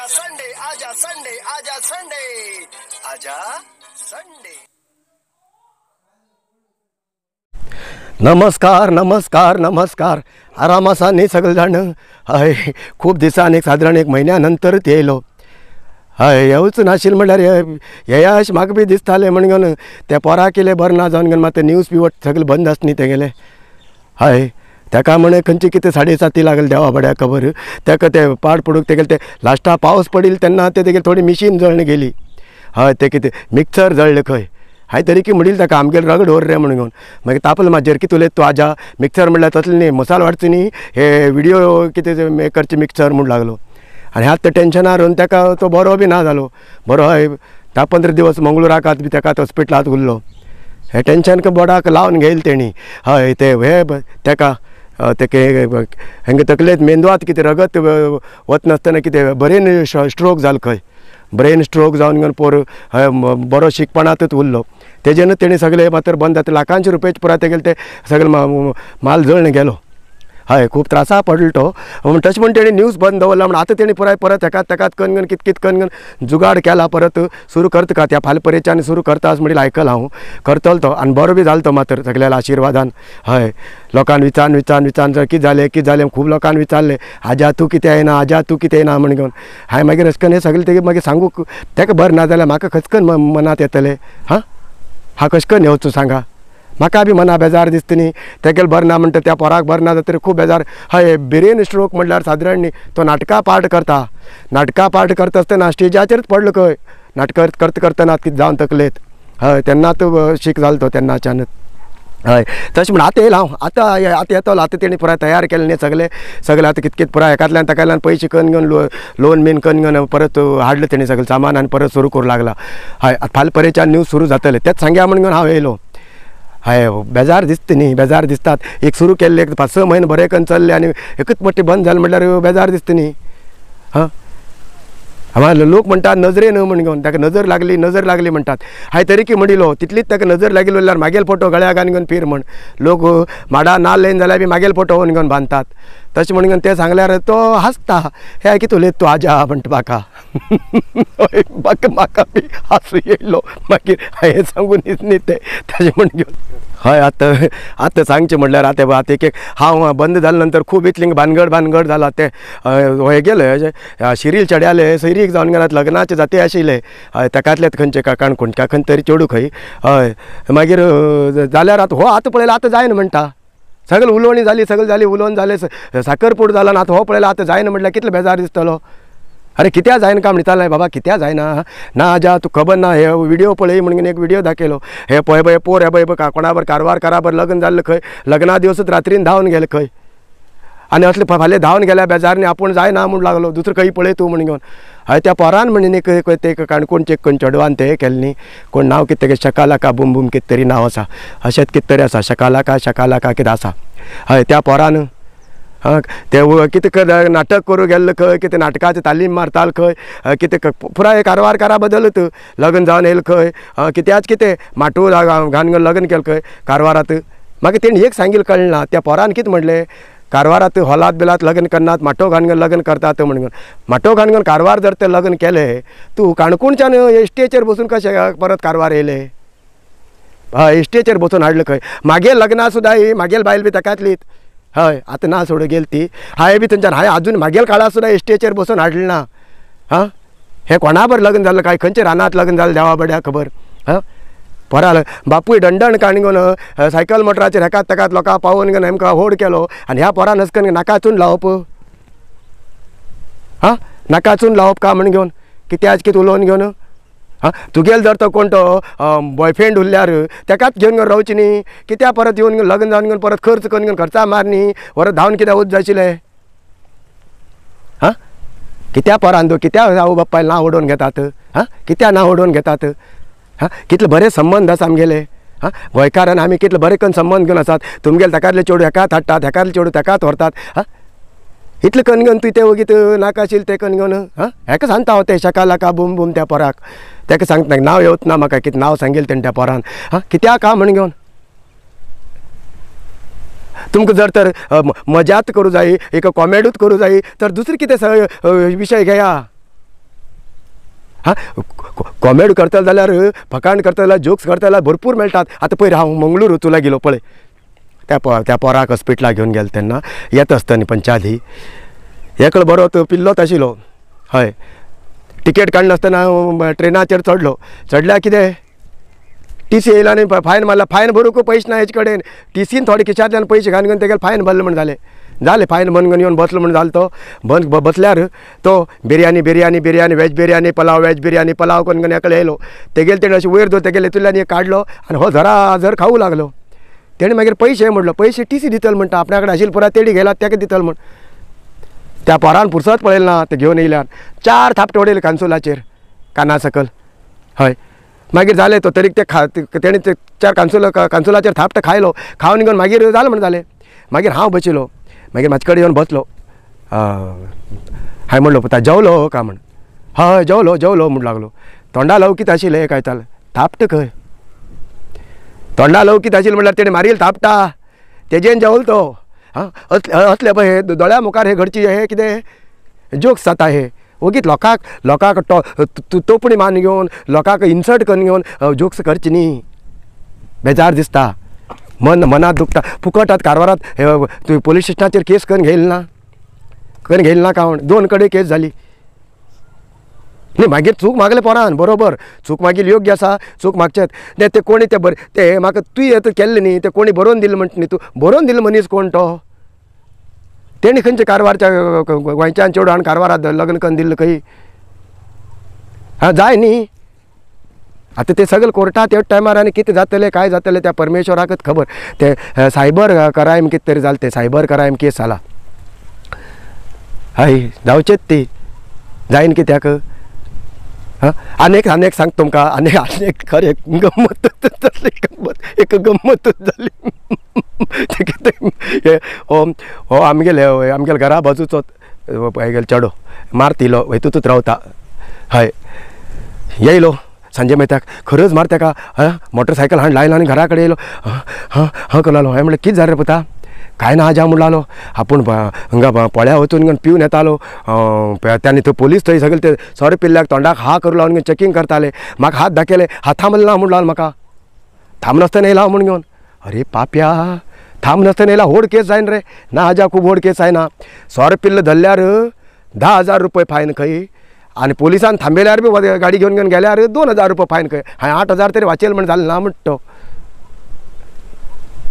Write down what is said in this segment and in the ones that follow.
आजा संडे, आजा संडे, आजा संडे, आजा संडे। नमस्कार नमस्कार नमस्कार। आराम आसा न्ही सगळे जाण? हय, खूब दिसान एक सादारण एक म्हयन्या नंतर येयलो। हय, येवच नाशिल्लें म्हणल्यार येया अशें म्हाका बी दिसतालें म्हण घेवन त्या पोराक कितें बरें ना जावन घेवन मात न्यूज बी सगळें बंद आसा न्ही तेगेलें। हय, ताका म्हण खंयची कितें 7.5 लागले देवा बड्या खबर। ताका तें पाड पडूंक तेगेलें तें लास्टा पावस पडिल्लो तेन्ना तें तेगेली थोडी मिशीन जळ्ळी गेली। हय, तें कितें मिक्सर जळ्ळें खंय। हांवें तरी की म्हणिल्लें ताका आमगेर रगड दवर रे म्हण घेवन। मागीर तापलो म्हाजेर कितें उलयता तूं आजा, मिक्सर म्हणल्यार तसलें न्ही, मसालो वांटचो न्ही, हे विडियो कितें मेकरचें मिक्सर म्हूण लागलो। आनी ह्याच ते टेंशनार येवन ताका तो बरो बी ना जालो। बरो हय 10-15 दिवस मंगळुराकात बी ताका हॉस्पिटलांत उरलो। हें टेंशन बोडाक लावन घेयलें तेणी। हय, ते हे ताका तेके हेंगे तकलेंत मेंदवात कितें रगत वचनासतना कितें ब्रेन स्ट्रोक जालो खंय। ब्रेन स्ट्रोक जावन घेवन पोर हय बरो शिकपणांतच उरलो। तेजेनूच तेणी सगळें मात्र बंद जाता लाखांचे रुपयाचे पुराय तेगेलें तें सगळें माल जळ्ळें गेलो। हय, खूब त्रासा पडलो तो। म्हण तशें म्हण तेणी न्यूज बंद दवरला म्हण आतां तेणी पुराय परत हेकात तेकात कन्न कन्न कित कित कन्न कन्न जुगाड केला, परत सुरू करता का त्या फाल्यां परेच्यान सुरू करता अशें म्हणिल्लें आयकलां हांव। करतलो तो आनी बरो बी जालो तो मात्र सगळ्याल्या आशिर्वादान। हय, लोकांक विचारून विचारून विचारून कितें जालें कितें जालें खूब लोकांक विचारलें, आजा तूं कितें येना, आजा तूं कितें येना म्हण घेवन। हांवें मागीर अशें कन्न हें सगळें तेगे मागीर सांगूंक ताका बरें ना जाल्यार म्हाका खंयच कन्न मनांत येतलें। हां, हांव कशें कन्न येवचो सांगा, म्हाका बी मना बेजार दिसता न्ही। तेगेलें बरें ना म्हणटा त्या पोराक बरें ना जातकीर खूब बेजार। हय, ब्रेन स्ट्रोक म्हणल्यार सादारण न्ही, तो नाटकां पार्ट करता, नाटकां पार्ट करता आसतना स्टेजाचेरच पडलो खंय, नाटकां करता करतना कितें जावन तकलेंत। हय, तेन्ना तो शीक जालो तो तेन्नाच्यानच। हय, तशें म्हण आतां येयलां हांव, आतां आतां येतलो। आतां तेणी पुराय तयार केलें न्ही सगळें सगळें आतां कित कित पुराय एकांतल्यान ताकाल्यान पयशे कन्न घेवन लोन बीन कन्न घेवन परत हाडलें तेणी सगळें सामान आनी परत सुरू करूं लागला। हय, आतां फाल्यां परेच्यान न्यूज सुरू जातलें तेंच सांगया म्हण घेवन हांव येयलो। हय, बेजार दिसता न्ही, बेजार दिसतात। एक सुरू केल्लें एक 5-6 म्हयने बरें कन्न चल्लें आनी एकच मोटें बंद जालें म्हणल्यार बेजार दिसता न्ही। हां, हांगा लोक म्हणटात नजरे न्हू म्हण घेवन, ताका नजर लागली नजर लागली म्हणटात। हांवें तरी की म्हणिल्लो तितलीच ताका नजर लागिल्ली जाल्यार मागेल फोटो गळ्याक घालून घेवन फिर म्हण। लोक माडा नाल्ल येयन जाल्यार बी मागेल फोटो व्हरून घेवन बांदतात। तशें म्हण घेवन तें सांगल्यार तो हांसता, हें कितें उलयता तूं आजा म्हणटा म्हाका। म्हाका म्हाका बी हांसू येयलो। मागीर हांवें सांगून न्ही तें तशें म्हण घेवन। हय, आतां आतां सांगचें म्हणल्यार आतां आतां एक एक हांव बंद जाले नंतर खूब इतली भानगड भानगड जाला। तें हें गेलें शिरील चेड्यालें सैरीक जावन गेल्यात, लग्नाचे जाती आशिल्ले। हय, ताकांतलेच खंयचे काणकोण का खंय तरी चेडूं खंय। हय, मागीर जाल्यार आतां हो आतां पळयला आतां जायना म्हणटा, सगळें उलोवणी जाली सगळें जाली उलोवन जालें, साकरपूड जाला आतां हो पळयला आतां जायना म्हणल्यार कितलो बेजार दिसतलो। अरे कित्याक जायना काय म्हणटालें बाबा, कित्याक जायना ना आजा तूं खबर ना, हे विडियो पळय म्हणून एक विडियो दाखयलो। हे पळय पळय पोर हे पळय कोणा बर कारवार काराबर लग्न जाल्लें खंय, लग्ना दिवसच रात्रीन धांवन गेले खंय। आनी असले फाल्यां धांवन गेल्या बेजारनी आपूण जायना म्हूण लागलो, दुसरो खंय पळय तूं म्हण घेवन। हय, त्या पोरान म्हणून एक ते काणकोणचे कोण चेडवान तें केलें न्ही, कोण नांव कितें तेगेलें शकालाका बूम बूम कितें तरी नांव आसा, अशेंच कितें तरी आसा, शकालाका शकालाका कितें आसा। हय, त्या पोरान हां ते कितें नाटक करूं गेल्लें खंय, कितें नाटकाचें तालीम मारतालो खंय, कितें पुराय कारवार कारा बदलत लग्न जावन येयलें खंय, कित्याच कितें माटोव घालून लग्न केलें खंय कारवारांत। मागीर तेणी एक सांगिल्लें कळना ना, त्या पोरान कितें म्हणलें, कारवारांत हॉलांत बिलांत लग्न करनात, माटोव घालून लग्न करतात म्हण घेवन। माटोव घालून कारवार जर तें लग्न केलें तूं काणकोणच्यान एसटीचेर बसून कशें परत कारवार येयलें? हय, एसटीचेर बसून हाडलें खंय। मागीर लग्नां सुद्दां ही मागेल बायल बी ताकातलीच। हय, आतां ना सोडूं गेली ती, हांवें बी थंयच्यान हांवें आजून मागेल काळार सुद्दां एसटीचेर बसून हाडलें ना। हां, हें कोणा बर लग्न जालें काय खंयच्या रानांत लग्न जालें देवा बड्या खबर। हां, पोरा बापूय दंडण काडून घेवन सायकल मोटराचेर हेकात तेकात लोकांक पावोवन घेवन हेमकां होड केलो आनी ह्या पोरान अशें करून नाकाचून लावप। हां, नाकाचून लावप का म्हण घेवन कित्याच कितें उलोवन घेवन। हां, तुगेलो जर तो कोण तो बॉयफ्रेंड उरल्यार तेकाच घेवन घेवन रावची न्ही, कित्याक परत येवन घेवन लग्न जावन घेवन परत खर्च करून घेवन खर्चा मार न्ही, परत धांवन कित्याक वच जाय आशिल्लें। हां, कित्याक पोरान तूं कित्याक आवय बापाय नांव उडोवन घेतात? हां, कित्याक नांव उडोवन घेतात? हां, कितले बरे संबंद आसा आमगेले। हां, गोंयकारान आमी कितले बरे कन्न संबंद घेवन आसात। तुमगेले ताकातले चेडूं हेकाच हाडटात, हेकातले चेडूं तेकाच व्हरतात। हां, इतलें कन्न घेवन तूं तें वगीत नाका आशिल्लें तें कन्न घेवन। हां, हेका सांगता हांव तें शकालाका बूम बूम त्या पोराक, तेका सांगता नांव येवच ना म्हाका, कितें नांव सांगिल्लें तेणें त्या पोरान। हां, कित्याक का म्हण घेवन तुमकां जर तर मजात करूं जाय, एक कॉमेडूच करूं जाय तर दुसरें कितें विशय घेया। हां कॉमेडी करतलो जाल्यार फकाण करतलो जाल्यार जोक्स करतलो जाल्यार भरपूर मेळटात. आतां पयर हांव मंगळूर वचूं गेलो पळय, त्या पोराक हॉस्पिटलाक घेवन गेलो तेन्ना येता आसतना पंचायती एकलो बरो तो पिल्लोच आशिल्लो. हय टिकेट काडनासतना हांव ट्रेनाचेर चडलो, चडल्यार कितें टीसी येयलो आनी फायन मारला. फायन भरूंक पयशे ना हेजे कडेन, टीसीन थोडे खिशांतल्यान पयशे घालून घेवन तेगेले फायन भरले म्हण जालें जालें. फायन भरून घेवन येवन बसलो म्हण जालो तो बंद बसल्यार तो biryani biryani biryani veg biryani pulao veg biryani pulao करून घेवन एकलो येयलो. तेगेले तेणें अशें वयर दवर तेगेले हितूंतल्यान एक काडलो आनी हो जरा जर खावूं लागलो. तेणें मागीर पयशे म्हणलो, पयशे टीसी दितलो म्हणटा, आपल्या कडेन आशिल्ले पुराय तेणी घेयला तेका दितलो म्हण. त्या पोरान पुरसत पळयलें ना, ते घेवन येयल्यान 4 थापटे उडयले कानसुलाचेर काना सकल. हय मागीर जालें तो तरीक ते खा तेणें ते 4 कानसुलाचेर थापट खायलो, खावन घेवन मागीर जालें म्हण जालें. मागीर हांव बशिल्लो, मागीर म्हाजे कडेन येवन बसलो. हांवें म्हणलो पुता जेवलो काय म्हण. हय जेवलो जेवलो म्हूण लागलो. तोंडा लवकीत आशिल्लें काय चाल थापट खंय, तोंडा लवकीत आशिल्लें म्हणल्यार तेणें मारिल्लें थापटा तेजेन जेवलो तो. हां असले असले पळय हे दोळ्या मुखार हे घडची हे कितें जोक्स जाता हे. वगीत लोकांक लोकांक तोपणी मान घेवन लोकांक इन्सल्ट करून घेवन जोक्स करची न्ही, बेजार दिसता, मन मनात दुखता. फुकट आतां कारवारात तुवें पोलीस स्टेशनाचेर केस करून घेयली ना, करून घेयली ना काय 2 कडेन केस जाली. न्ही मागीर चूक मागले पोरान, बरोबर चूक मागीर योग्य आसा, चूक मागचेत. ते कोणी ते बरें ते म्हाका तुवें आतां केल्लें न्ही, ते कोणी बरोवन दिलें म्हणटा न्ही, तूं बरोवन दिलें मनीस कोण तो? तेणी खंयच्या कारवारच्या गोंयच्यान चेडूं हाडून कारवारात लग्न करून दिल्लें खंय? हां जाय न्ही. आतां ते सगळे कोर्टात त्या टायमार आनी कितें जातलें काय जातलें त्या परमेश्वराकच खबर. ते सायबर क्रायम कितें तरी जालें, ते सायबर क्रायम केस जाला. हय जावचेच ती जायन कित्याक. हां आनी एक आनी एक सांग तुमकां, आनी आनी एक खरें गम्मत जाली, गम्मत एक गम्मतूच जाली. तें कितें हो हो आमगेले आमगेले घरा बाजूचो हेगेलो चेडो मारतिलो हेतूंतच रावता. हय येयलो सांजे मेहत्याक खरंच मार तेका. हां मोटरसायकल हाडून लायलो आनी घरा कडेन येयलो. हां हां करूं लागलो. हांवें म्हणलें कितें जालें रे पुता? कांय ना आजा म्हणून लागलो. आपूण हांगा पोळ्या वचून घेवन पिवन येतालो, आनी थंय पोलीस थंय सगळे ते सोरो पिल्ल्याक तोंडाक हा करूं लावन घेवन चॅकींग करताले. म्हाका हात दाखयले, हात थांबले ना म्हणून लागलो म्हाका, थांबनासतना येयला म्हूण घेवन. अरे पाप्या थांबनासतना येयला, व्हड केस जायन रे. ना आजा खूब व्हड केस जायना. सोरो पिल्ल धरल्यार 10,000 रुपये फायन खंय, आनी पोलिसान थांबयल्यार बी गाडी घेवन घेवन गेल्यार 2,000 रुपये फायन खंय. हांवें 8,000 तरी वाचयले म्हण जालें ना म्हणटा तो.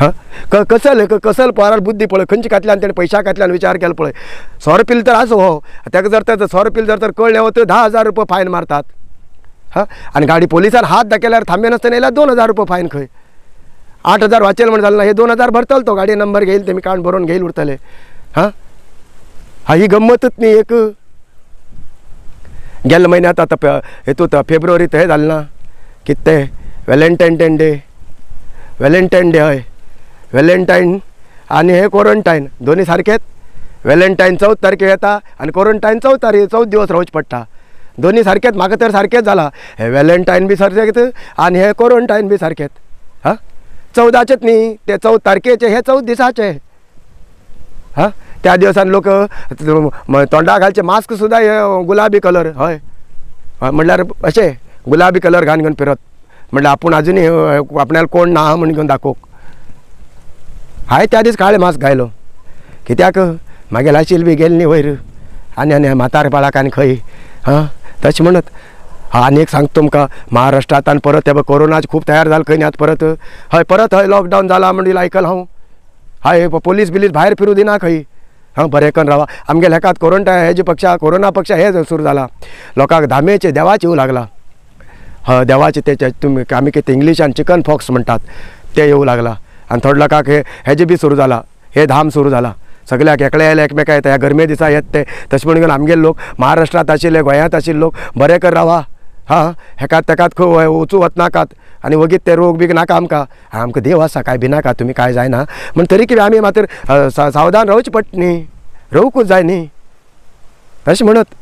हां कसल कसल पोरार बुद्धी पळय, खंयच्या खातल्यान तेणें पयशा खातल्यान विचार केलो पळय. सोरो पिल तर आसूं हो, ताका जर तें सोरो पिल जर तर कळ्ळें हो तर 10,000 रुपये फायन मारतात. हां आनी गाडी पोलिसान हात दाखयल्यार थांबयनासतना येयल्यार 2,000 रुपये फायन खंय. 8,000 वाचयले म्हण जालें ना, हे 2,000 भरतलो तो, गाडी नंबर घेयल तेमी काण बरोवन घेयल उरतले. हां हां ही गम्मतूच न्ही एक. गेल्ल्या म्हयन्यांत आतां हेतूंत फेब्रुवारीत हें जालें ना कितें तें व्हॅलेंटायन डे, व्हॅलेंटायन डे. हय व्हॅलेंटायन आनी हे क्वॉरंटायन दोनी सारकेच. व्हॅलेंटायन 14 तारखेर येता आनी क्वॉरंटायन 14 दिवस रावचें पडटा. दोनी सारकेच, म्हाका तर सारकेच जाला. हे व्हॅलेंटायन बी सारकेच आनी हे क्वॉरंटायन बी सारकेच. हां 14चेच न्ही ते, 14 तारखेचे हे 14 दिसाचे. हां त्या दिवसान लोक तोंडा घालचे मास्क सुद्दां हे गुलाबी कलर. हय म्हणल्यार अशें गुलाबी कलर घालून घेवन फिरत म्हणल्यार आपूण आजुनूय आपणाक कोण ना म्हूण घेवन दाखोवंक. हांवें त्या दीस काळें मास्क घायलो कित्याक मागीर आशिल्ली बी गेली न्ही वयर आनी आनी म्हातारपणाक आनी खंय. हां तशें म्हणत. हां आनी एक सांगता तुमकां, महाराष्ट्रांत आनी परत ते कोरोनाच खूब तयार जालें खंय न्ही आतां परत. हय परत हय लॉकडावन जाला म्हण आयकलां हांव. हय पोलीस बिलीस भायर फिरूं दिना खंय. हां बरें करून रावा. आमगेले हेकात क्वॉरंटायन हेजे पक्षा कोरोना पक्षा हें सुरू जाला, लोकांक धामेचे देवाचे येवं लागला. हय देवाचे ते तुमी आमी कितें इंग्लिशान चिकन फॉक्स म्हणटात ते येवं लागला. आनी थोडे लोकांक हे हेजे बी सुरू जाला, हे धाम सुरू जाला सगळ्याक. एकले आयले एकमेका येता, ह्या गरमे दिसा येत ते. तशें म्हणून आमगेले लोक महाराष्ट्रांत आशिल्ले गोंयांत आशिल्ले लोक बरें कर रावा. हां हेकात तेकात खंय वचूं वचनाकात आनी वगीत ते रोग बीग नाका आमकां. आमकां देव आसा कांय भिनाका तुमी कांय जायना म्हण तरी कितें आमी मात्र सावधान रावचें पडटा न्ही, रावकूच जाय न्ही. तशें म्हणत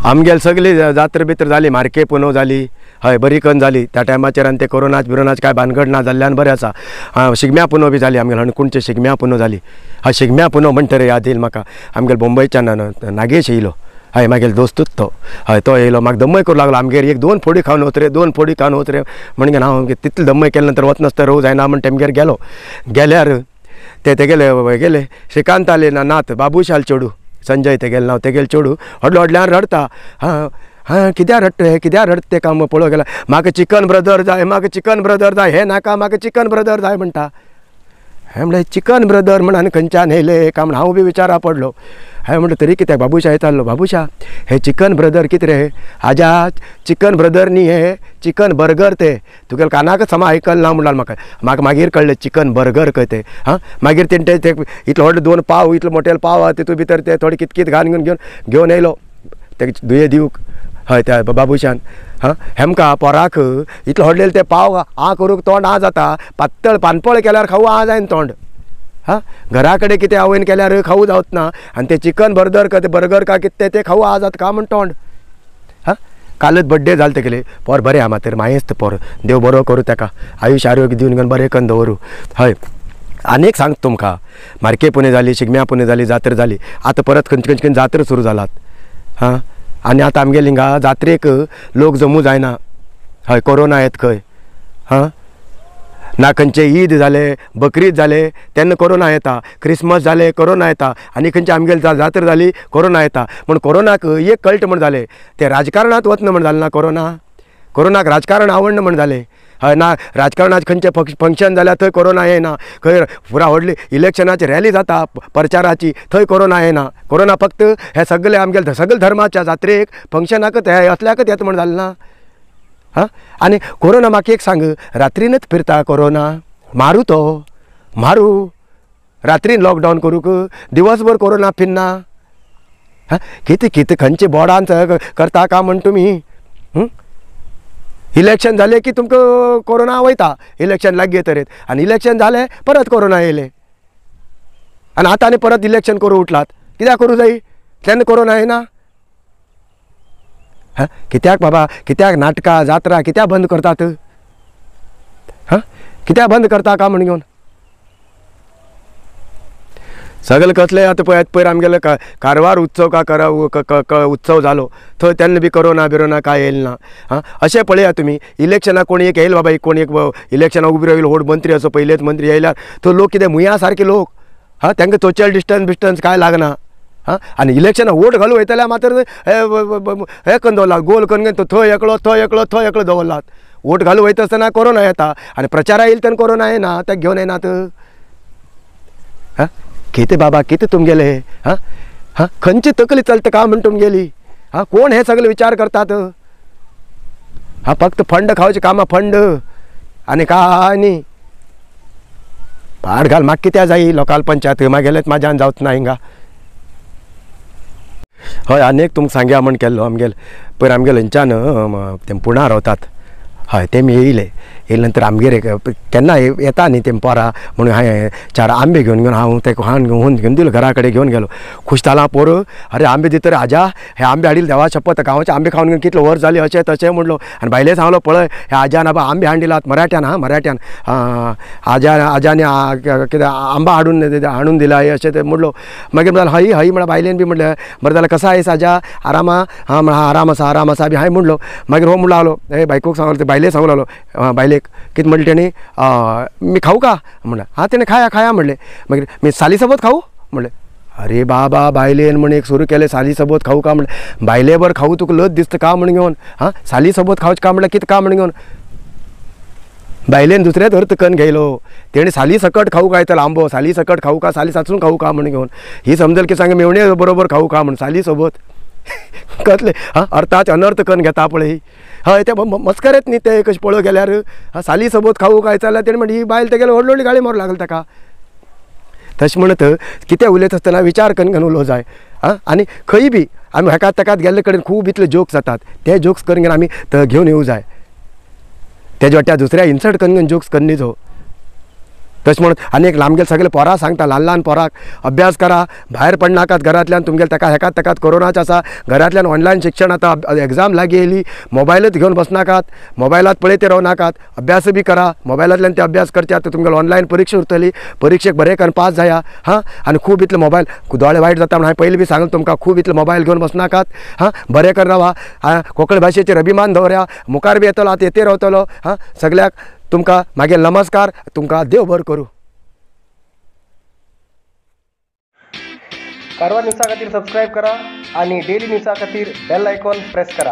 आमगेले सगळी जात्रा बित्र जाली, मार्के पुनव जाली, हय बरी कन्न जाली त्या टायमाचेर. आनी ते कोरोनाच बिरोनाच कांय भानगड ना जाल्ल्यान बरें आसा. आं शिगम्या पुनव बी जाली आमगेले हणकुणचे शिगम्या पुनव जाली. हय शिगम्या पुनव म्हणटरे याद येयल म्हाका, आमगेले बोंबयच्यान नागेश येयलो. हय मागीर दोस्तूच तो हय तो येयलो म्हाका दम्मय करूं लागलो आमगेर एक दोन फोडी खावन वच रे 2 फोडी खावन वच रे म्हणून हांव तितले दम्मय केले नंतर वचनासतना रोव जायना म्हण तेमगेर गेलो. गेल्यार ते तेगेले गेले श्रीकांताले ना नात बाबूशाल चेडू संजय तेगेले नांव तेगेले चेडू व्हडलो व्हडल्यान रडटा. हां हां कित्याक रडटा हें कित्याक रडटा तें काम पळोवंक गेल्यार म्हाका चिकन ब्रदर जाय म्हाका चिकन ब्रदर जाय हें नाका म्हाका चिकन ब्रदर जाय म्हणटा. हांवें म्हणलें चिकन ब्रदर म्हण आनी खंयच्यान येयलें काय म्हण हांव बी विचारा पडलो. हांवें म्हणलें तरी कित्याक बाबूशा विचारलो बाबूशा हे चिकन ब्रदर कितें रे आजा चिकन ब्रदर न्ही हे चिकन बर्गर ते तुगेले कानाकच समा आयकल ना म्हणल्यार म्हाका म्हाका मागीर कळ्ळें चिकन बर्गर खंय ते. हां मागीर तेणें ते इतलो व्हडले 2 पाव इतलो मोटेले पाव आहा तितू भितर ते थोडे कित कित घालून घेवन घेवन येयलो ते दुये दिवंक. हय त्या बाबूशान हां हेमकां पोराक इतलो व्हडलें ते पाव आं करूंक तोंड आं जाता पातळ पानपळ केल्यार खावू आं जायना तोंड. हां घरा कडेन कितें आवयन केल्यार खावू जावच ना आनी ते चिकन बर्गर का ते बर्गर का कितें तें खावू आं जाता का म्हण तोंड. हां कालच बड्डे जाले तेगेले पोर बरें आहा मातर मायेस्त पोर देव बरो करूं ताका आयुश्य आरोग्य दिवन घेवन बरें करून दवरूं. हय आनी एक सांगता तुमकां मारके पुणे जाली शिगम्या पुणे जाली जात्रा जाली आतां परत खंयचे खंयचे खंय जात्रा सुरू जालात. हां आनी आतां आमगेले हिंगा जात्रेक लोक जमू जायना. हय कोरोना येत खंय. हां ना खंयचे ईद जाले बकरीद जाले तेन्ना कोरोना येता क्रिसमस जाले कोरोना येता आनी खंयचे आमगेले जात्रा जाली कोरोना येता. पूण कोरोनाक एक कल्ट म्हण जालें तें राजकारणांत वतना म्हण जालें ना कोरोना कोरोनाक राजकारण आवडना म्हण जालें. हय ना राजकारणाचें खंयचें फंक्शन जाल्यार थंय कोरोना येना खंय पुरा व्हडली इलेक्शनाची रॅली जाता प्रचाराची थंय कोरोना येना. कोरोना फक्त हे सगळे आमगेले सगळे धर्माच्या जात्रेक फंक्शनाकच हे असल्याकच येता म्हण जालें ना. हां आनी कोरोना म्हाका एक सांग रात्रीनच फिरता कोरोना मारू तो मारू रात्रीन लॉकडावन करूंक दिवसभर कोरोना फिरना. हां कितें कितें खंयचे बोर्डान करता का म्हण तुमी. इलेक्शन जालें की तुमकां कोरोना वयता इलेक्शन लागीं येतरेत आनी इलेक्शन जालें परत कोरोना येयलें आनी आतां आनी परत इलेक्शन करूं उठलात कित्याक करूं जाय तेन्ना कोरोना येना. हां कित्याक बाबा कित्याक नाटकां जात्रा कित्याक बंद करतात. हां कित्याक बंद करता का म्हण घेवन सगळे कसले आतां पळयात पयर आमगेले कारवार उत्सव का करा उत्सव जालो थंय तेन्ना बी कोरोना बिरोना काय येयलें ना. हां अशें पळयात तुमी इलेक्शनाक कोण एक येयलो बाबा कोण एक इलेक्शनाक उबो रावलो व्हड मंत्री असो पयलेच मंत्री येयल्यार थंय लोक कितें मुया सारके लोक. हां तांकां सोशल डिस्टन्स बिस्टन्स काय लागना. हां आनी इलेक्शनाक वोट घालूं वयतल्या मात्र हें करून दवरला गोल करून थंय एकलो थंय एकलो थंय एकलो दवरलात. वोट घालूं वयता आसतना कोरोना येता आनी प्रचारा येयले तेन्ना कोरोना येना ताका घेवन येनात. हां कितें बाबा कितें तुमगेले. हां हां खंयची तकली चलता काय म्हण तुमगेली. हां कोण हे सगळे विचार करतात. हां फक्त फंड खावचें कामां फंड आनी काय न्ही. पाड घाल म्हाका कित्याक जायी लोकाल पंचायत मागेलेच म्हाज्यान जावच ना हिंगा. हय आनी एक तुमकां सांगया म्हण केल्लो आमगेले पयर आमगेले हेंच्यान ते पुणा रावतात. हय तेमी येयले येयले नंतर आमगेर एक केन्ना येता न्ही तेम पोरां म्हणून हांवें 4 आंबे घेवन घेवन हांव तेका हाडून घेवन घेवन दिलो घरा कडेन घेवन गेलो. खूश जाला पोर अरे आंबे दितर आजा हे आंबे हाडिल्ले देवा शपथ गांवचे आंबे खावन घेवन कितले वर्स जाली अशें तशें म्हणलो. आनी बायले सांगलो पळय हे आज्यान आबा आंबे हाडून दिलात मराठ्यान. हां मराठ्यान आजा आज्यान कितें आंबा हाडून हाडून दिला अशें तें म्हणलो. मागीर म्हणल्यार हय हय म्हळ्यार बायलेन बी म्हणलें बरें जाल्यार कसो आयस आजा आरामा. हां म्हळ्यार आराम आसा आराम आसा बी हांवें म्हणलो. मागीर हो म्हणलो आलो हे बायकोक सांगलो बायले सांगू लागलो बायलेक कितें म्हणलें तेणी मी खाऊ का म्हणलें. हां तेणें खाया खाया म्हणलें. मागीर मी साली सोबत खाऊ म्हणलें. अरे बाबा बायलेन म्हण एक सुरू केलें साली सोबत खाऊ का म्हणलें. बायले बर खाऊ तुका लज दिसता का म्हण घेवन. हां साली सोबत खावचें का म्हणलें कितें का म्हण घेवन बायलेन दुसरेच अर्थ करून घेयलो. तेणें साली सकट खाऊ काय तर आंबो साली सकट खाऊ का साली साचून खाऊ का म्हण घेवन ही समजल की सांग मेवणे बरोबर खाऊ का म्हण साली सोबत कसले. हां अर्थाचे अनर्थ करून घेता पळय. हय ते मस्करेच न्ही ते कशें पळोवंक गेल्यार. हां साली सोबत खाऊ काय जाल्यार तेणें म्हणलें ही बायल तेगेले व्हडली व्हडली गाळी मारूंक लागली ताका. तशें म्हणत कितें उलयता आसतना विचार करून घेवन उलोवंक जाय. आं आनी खंय बी आमी हेका ताकात गेल्ले कडेन खूब इतले जोक्स जातात ते जोक्स करून घेवन आमी घेवन येवंक जाय. तेज्या वाट्या दुसऱ्या इन्सल्ट करून घेवन जोक्स करनी जो तशें म्हणून आनी एक आमगेले सगळे पोरां सांगता, ल्हान ल्हान पोराक अभ्यास करा, भायर पडनाकात घरांतल्यान. तुमगेले ताका हेकात ताकात कोरोनाच आसा, घरांतल्यान ऑनलायन शिक्षण आतां एग्जाम लागीं येयली, मोबायलूच घेवन बसनाकात, मोबायलात पळयत रावनाकात, अभ्यास बी करा, मोबायलांतल्यान ते अभ्यास करचे. आतां तुमगेले ऑनलायन परिक्षा उरतली, परिक्षेक बरें करून पास जाया. हां, आनी खूब इतले मोबायल दोळे वायट जाता म्हणून हांवें पयलीं बी सांगलें तुमकां, खूब इतले मोबायल घेवन बसनाकात. हां, बरें करून रावा. हां, कोंकणी भाशेचेर अभिमान दवरा, मुखार बी येतलो, आतां येते रावतलो. हां, सगळ्याक तुमकां मागीर नमस्कार, तुमकां देव बरो करूं. कारवार न्यूजा खातीर सबस्क्रायब करा आणि डेली न्यूजा खातीर बेल आयकॉन प्रेस करा.